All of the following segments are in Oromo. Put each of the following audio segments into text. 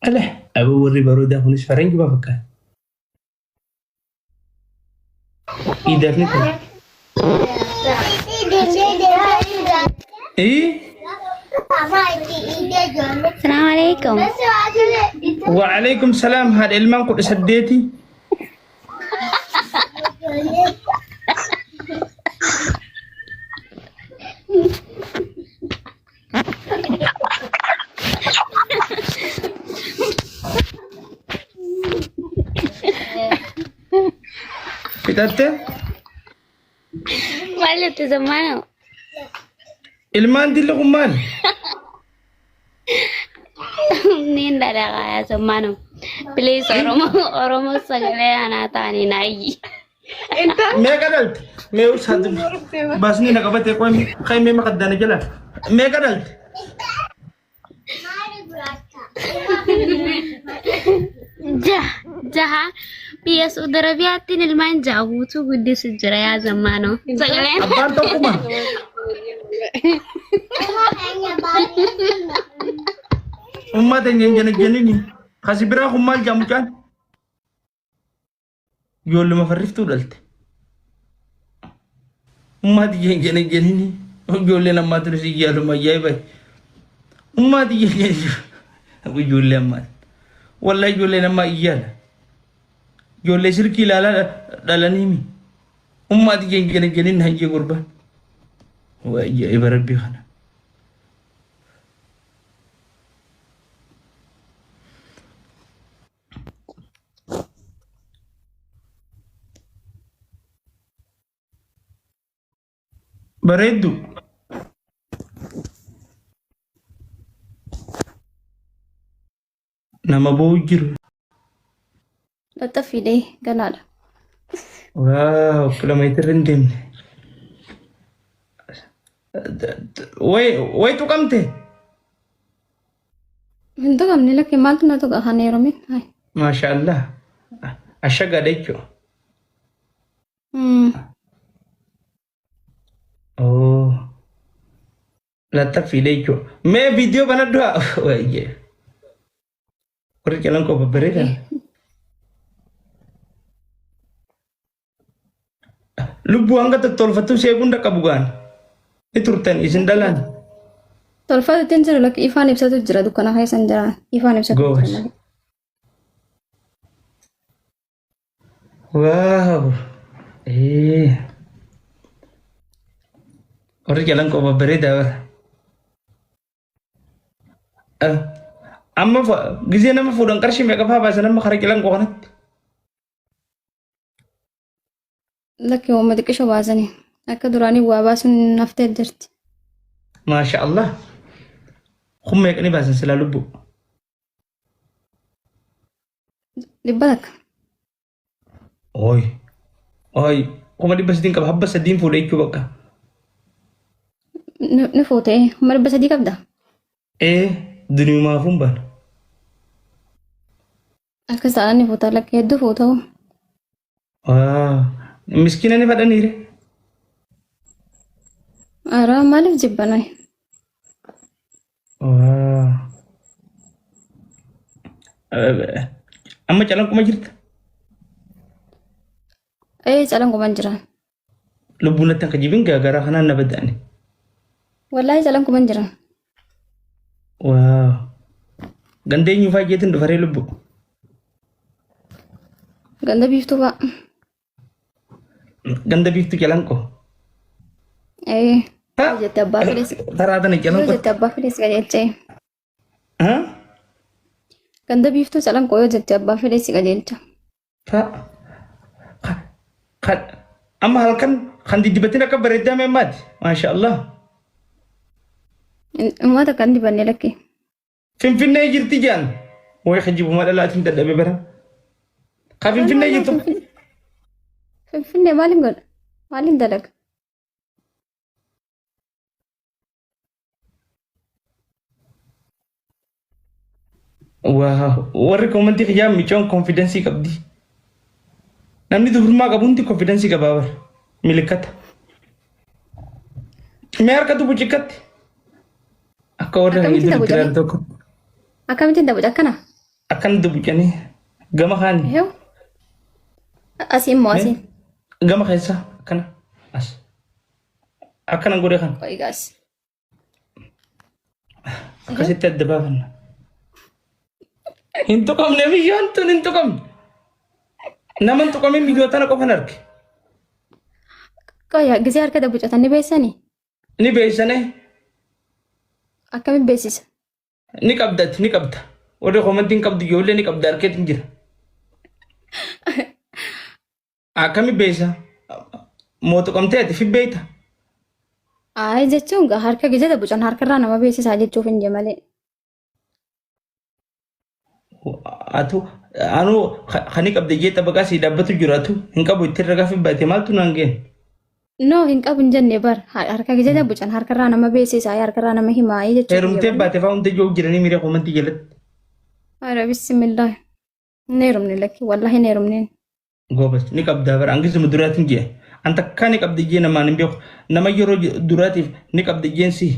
Ala aboo warri baroodaa kunis faranjuma fakkaata. Iidaaf ni ta'a. Ii Assalamu alaikum. Wa'alaikum salaam haadha ilmaan 18. Fixatte Maal jette zammaana? ilmaan dilli kun maali? Niin dhadhaa yaa zammaana. Please Oromoo Oromoo sagalee anaa ta'anii naa iyyi. Meeqa dhalte? Mee usaa baasni na qabatee qoy kai mee maqaddaana jala. Meeqa dhalte? Jaha jaha biyya Saudi Arabiyaatti ilmaan jaha guutuu guddisu jira yaa zammaanoo. Sagaleen Abbaan tokkuma. Ummaa teenya hin janajjanini. Kasi biraa kun maal jaa mucaan? Ijoolluma farriftuu dhalte. Ummaa tiyya hin janajjanini. Ijoolleen ammaa tunis iyyaaluma ajaa'iba. Ummaa tiyya hin janajjanini. Ijoollee ammaa. Wallahi ijoolleen ammaa iyyaala. Ijoollee silkii ilaalaa dhalanii mi. Ummaa tiyya hin janajjanin hayyee gurbaan. Waa ajaa'iba rabbii kana. Bareeddu. Nama boo'u jiru. Laxxafiidhee ganaadha. Waaw kiiloomeetirri hin deemne. Way way tuqamte. Hin tuqamne lakki maaltu na tuqa kan heerumin. Hai. Maasha Allah. Ashagaadha jechuudha. Oh. Laxxaffiidha jechuudha. Mee viidiyoo banadhu haa. Wayyee. Warri calanqoo babbareedan. Lubbuu hanga tottolfattuu seeguun dhaqqabu gaan. Ni turtan isin dhalaan. Tolfatutti hin jiru lakki ifaan ibsatu jira dukkana keessa hin jira ifaan ibsatu jira Goobas. malee. Waaw. Eh. Warri calanqoo babbareedaa bara. Eh, Amma gizee nama fuudhan qarshii meeqa fa'aa baasan amma karaa calanqoo kanatti? Lakki uumma xiqqisho baasanii akka duraanii waa baasuun naftee jirti. Maasha Allah. Kun meeqa ni baasan silaa lubbuu? 100. Ooy. Ooy. 300,000 qaba. Habba sadiin fuudha jechuu bakka. Ni fuute 300,000 qabda. Ee duniyumaafuun baana. Akkas taanaan ni fuuta lakki hedduu fuuta hoo. Waa. Miskiina ni fadhaniire. Araa maaliif jibbanai? Waa. Amma calanquma jirta? Ee calanquman jira. Lubbuun natti akka jibin gaagaraa kanaan na bada'ani. Wallaahi calanquman jira. Waa. Ganda eenyu fa'aa jeetiin dhufaree lubbu. Ganda biiftuu fa'a. Ganda biiftuu calanqoo. Ee. Yoo jette abbaa fedhes. Taraa tana Yoo calanqoo. jette abbaa fedhes qajeelchee. Ha? Ganda biiftuu calanqoo yoo jette abbaa fedhes qajeelcha. Ta. Kan amma halkan kan diddibatin akka bareedaa mee maati? Maasha Allah. Uummata kan dibanne lakki. Finfinnee jirti jaan. Way kijibuma dhalaatiin dadhabe bara. Ka Finfinnee jirtu. Finfinnee maaliin godha? Maaliin dalaga? Waa warri koomantii kiyyaa micoon konfidensii qabdi. Namni dubrummaa qabu hundi konfidensii qabaa bara. Milikkata. Mee harka tuqu cikkatti. Akka warra Akkamittiin itti taphu ilaalu tokko. Akkamittiin taphu akkana? Akkana dubbucanii gama kaani. Eew. Asiin moo asiin? Gama keessa akkana as. Akkana godhee kan. Qoy gaas. Akkasitti adda baafanna. Hin tuqamne biyyoon tun hin tuqamne. Nama hin tuqamin biyyoo tana qofan arge. Qoy gisee harka dabbucatan ni beessanii? Ni beeksisane. Akkamiin beeksisa? Ni qabda ati ni qabda. Warri komantii hin qabdu ijoollee ni qabda harkeetiin jira. Akkami beeksisa? Moo tuqamtee ati fi beekta? Ayi jechuun gaa harka gisee dabbucan harkarraa nama beeksisaa jechuuf hin jee malee. Atu anuu kan qabda jee xabaqaa sii dhaabbatu jiru atu hin qabu ittiin ragaa fi baate maaltu naan geen? No hin qabu hin jenne bar harka gisee dabbucan harkarraa nama beeksisaa harkarraa nama himaa jechuuf hin Heerumtee jee baate fa'aa hunda ijoo jiranii miira komantii jalatti. Ara bismillah. Hin heerumne lakki wallahi hin heerumne. Goobas ni qabdaa bara hangisuma duraatiin jee. An takkaa ni qabda jee namaan hin beeku. Nama yeroo duraatiif ni qabda jeen si.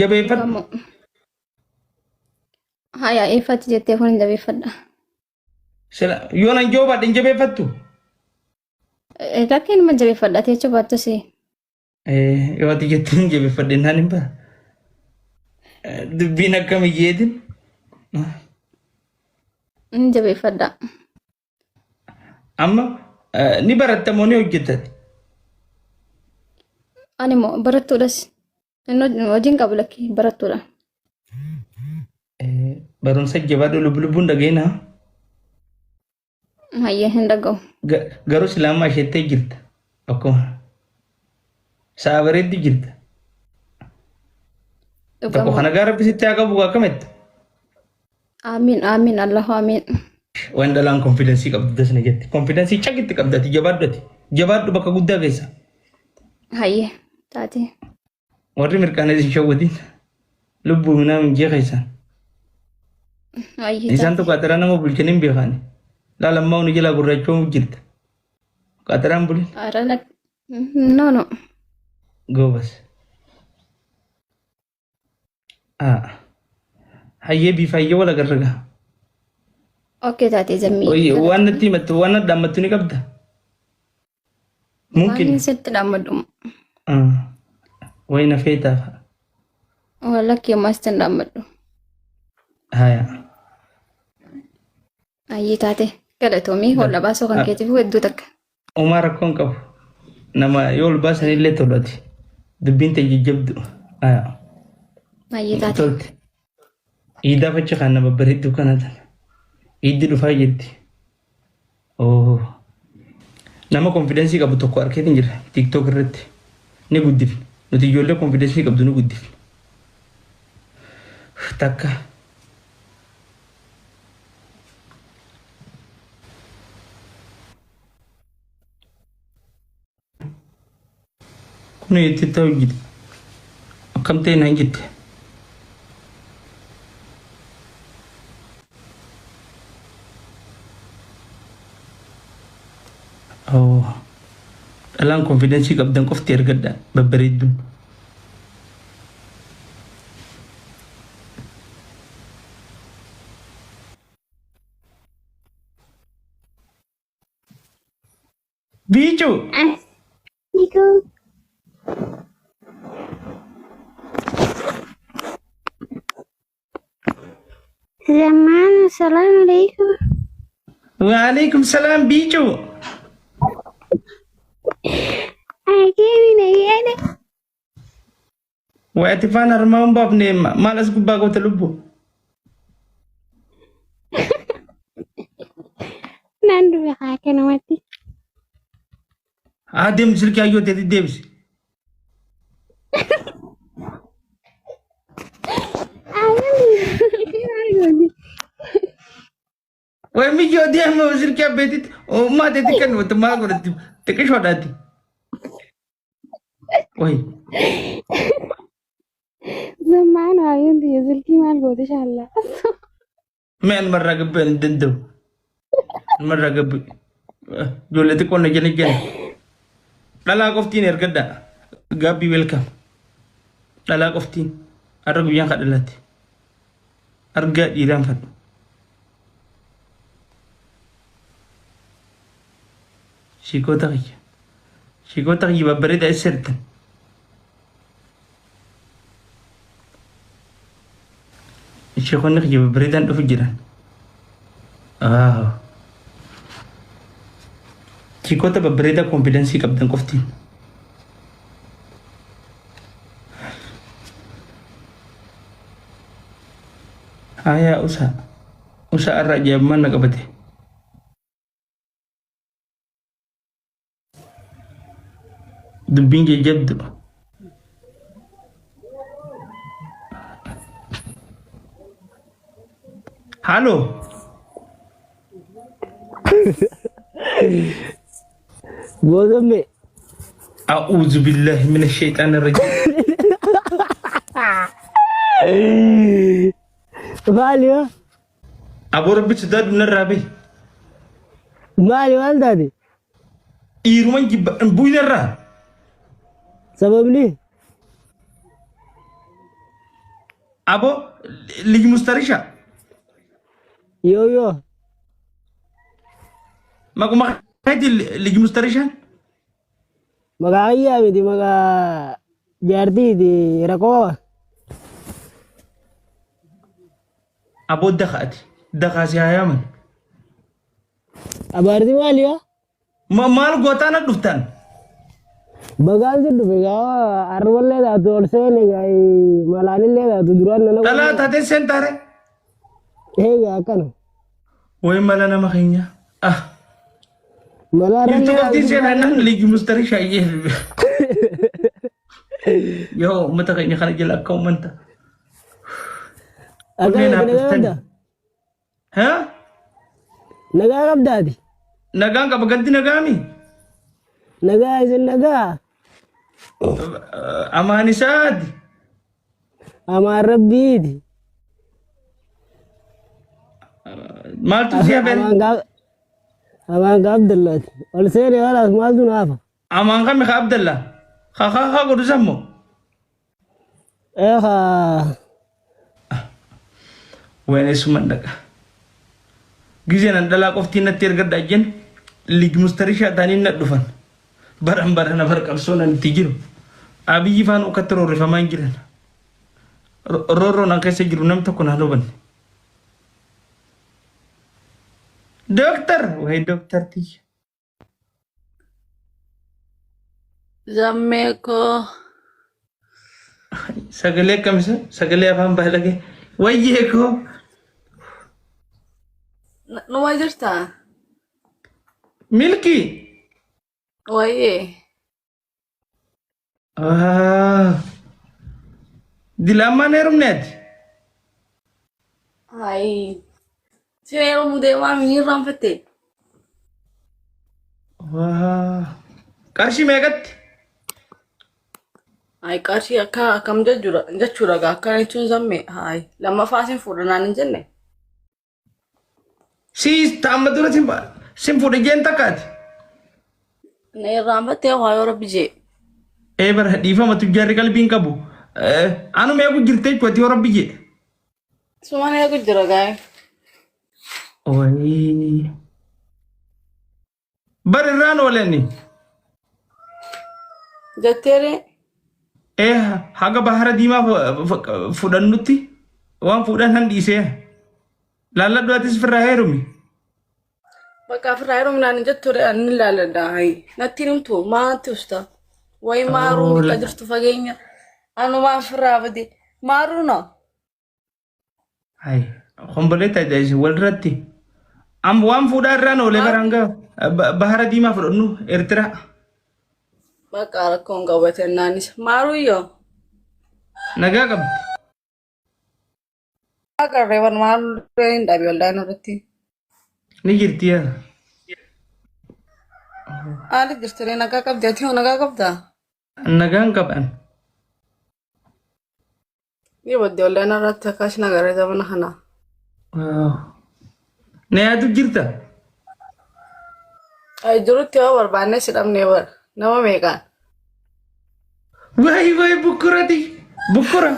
Jabeeffadhu. Gamoo. Haya eeffatti jettee kun hin jabeeffadha. Sila yoo nan joo baadhe hin jabeeffattu. Lakki inuma jabeeffadha jechuu baattus. Yoo ati jettee hin jabeeffadhe naan hin bara. Dubbiin akkam iyyeetin. Hin jabeeffadha. Amma ni baratta moo ni hojjetta? Ani immoo barattuudhas. Inni hojiin qabu lakki barattuudha. Barumsa jabaadhu lubbu lubbuun dhageenaa. Hayyee hin dhaga'u. Garuu silaamaa isheettee jirta. Akkuma sa'a bareeddu jirta. Tokko Dhugamoo. kana gara rabbi sitti haa qabu akkamitti? Amiin amiin Allahu amiin. Waan dhalaan konfidensii qabdu dasna jetti. Konfidensii caqitti qabda ati jabaadhu ati. Jabaadhu bakka guddaa keessa. Hayyee taate. Warri mirqaana isin shawwatiin lubbuu minaa minjee keessan. Hayyee Isaan taate. tokko qaxaraa nama bulchanii hin beekani. Laala ammaa huni jalaa gurraachoomu jirta. Qaxaraan bulin Ara lak. No no. goobas. Ah. Hayyee biifayyee wal agarra gaa. Okay taate zammii. Waan natti himattu waan natti dhaammattu ni qabda. Waan Mumkin. sitti dhaammadhu. Wayi na feetaaf. Waan lakkii ammaa sitti hin dhaammadhu. Haya. Hayyee taate galatoomii holla baasoo kan keetiif hedduu takka. Homaa rakkoon qabu. Nama yoo ol baasan illee tolati. Dubbiin ta'e jajjabdu. Haya. Hayyee taate. Tolte. Iidaaf achi kan nama bareedduu kana tana. Iiddi dhufaa jirti. Oh. Nama konfidensii qabu tokko arkeetiin jira TikTok irratti. Ni guddifne. Nuti ijoollee konfidensii qabdu ni guddifne. Takka. Kun itti ta'u jette. Akkam ta'e naan jette. Oh. Dhalaan konfidensii qabdan qofti ergadha babbareedduun. Biicu! Nico. Zaman, salam alaikum. Waalaikum salaam Biicu! Akemi nagaadha. Waa ati faana harmaa hin baafne maal as gubbaa goota lubbu? Naan dhufe haa kanamatti. Haa deemu silkii hayyoo teetti deebisi. Way miyyoo deemu silkii abbeetitti ummaa teetti kennu wata maal godhatti xiqqishoodhaatti. Way Zammaan waayeen biyya silkii maal goote shaallaa. mee anumarraa gabbee hin danda'u. Anumarraa gabbee. Ijoollee xiqqoon na jala jala. Dhalaa qoftiin ergadha. Gaabbii welcome. Dhalaa qoftiin. Har'a guyyaan kan dhalaatti. Argaa dhiiraan fadhu. Sheekota kiyya. Sheekota kiyya babbareedaa eessa jirtan? Sheekonni kiyya babbareedaan dhufu jiran. Waaw. Sheekota babbareedaa konfidensii qabdan qoftiin. Hayaa usaa. Usaa irraa ajaa'ibummaan na qabate. Dubbiin jajjabdu. Halo. Goozammee. A'uuzu billahi mina shayxaani rajiim. Maali yoo? Aboo rabbi sodaadhu narraa bahi. Maali maal taate? Dhiiruman jibba bu'i narraa. Sababni? Aboo lij mustarisha. Yoo yoo. Maquma keeti lij mustarishaan. Maqaa kiyyaa miti maqaa jaartiiti rakoo. Aboo dakaati. Dakaa si haa yaaman. Abaarti maali yaa? Maal gootaa na dhuftan? Bagaan si dhufe gaa arballee taatu ol seene gaa malaanillee taatu duraan nana. Dhalaa taatee seentaare. Eegaa akkana. Way mala nama keenya. Ah. Mala Jirtu arrallee qoftiin seenaa nan ligi mustarii shaayyee. Yoo uummata keenya kana jala akka uummata. Akkana Kunneen nagaa hafiftani. qabda. Ha? Nagaa qabdaati. Nagaan qaba galti nagaami. Nagaa isin nagaa. Amaan isaati. Amaan rabbiiti. Maaltu si hafe? Amaan ka Abdallaati. Ol seene kalaas maaltu naafa? Amaan kami ka Abdalla? Ka ka ka godhu sammo? Ee kaa. Wayne suman dhaqa. Gizeen an dhalaa qoftiin natti ergadha jen lig mustarishaa ta'anii na dhufan. Baran barana bar qabsoon an itti jiru. Abiyyi faan ukkatti roorrifamaa hin jiran. Roorroon an keessa jiru nam tokko naan hubanne. Dooktar! Wayi dooktar tiyya. Zammee koo. Sagalee akkamisa? Sagalee afaan baalagee. Wayyee koo. Numa jirtaa? Milkii. Wayyee. Ah. Dilaammaan heerumne ati? Hayi. Si heerumuu deemaa mini irraanfatte. Waa. Qarshii meeqatti? Hayi qarshii akka akkam jechuudha jechuudha gaa akkana jechuun zammee hayi lammaffaa sin fuudha naan hin jenne. Siis ta'amma dura sin fuudhe jeen takkaati. Na irraanfattee waa yoo rabbi jee. Ee bara dhiifama tujjaarri qalbii hin qabu. Anuma eegu jirtee jechuudha yoo rabbi jee. Sumaan eegu jira gaa'e. Wayii. Bar irraan oolani. Jetteeree. Ee haga bahara diimaa fudhannutti waan fuudhan han dhiisee. Laalladhu atis firraa heerumi. Bakka ofirraa heerumnaan hin jettu ani ni laaladha. Hayi natti hin himtu maatti usta. Wayi maaruu bakka jirtu fageenya. Anumaa ofirraa bade. Maaruu na. Hayi komboleetta isin walirratti. Amma waan fuudhaa irraan oolee bara hanga bahara diimaa fudhannu Eertiraa. Bakka rakkoon qabate naanis. Maaruu iyyoo. Nagaa qabdi. Qarreewwan maaruu hin dhabe waldaan irratti. Ni jirti yaa. Haali jirtanii nagaa qabdi ati hoo nagaa qabdaa? Nagaan qaban. Ni badde waldaan irratti akkas nagaree zamana kana. Na yaadu jirta? Ay jirutti yoo barbaanne si dhabnee bara nama meeqaan. Wayi wayi bukkurati. Bukkura.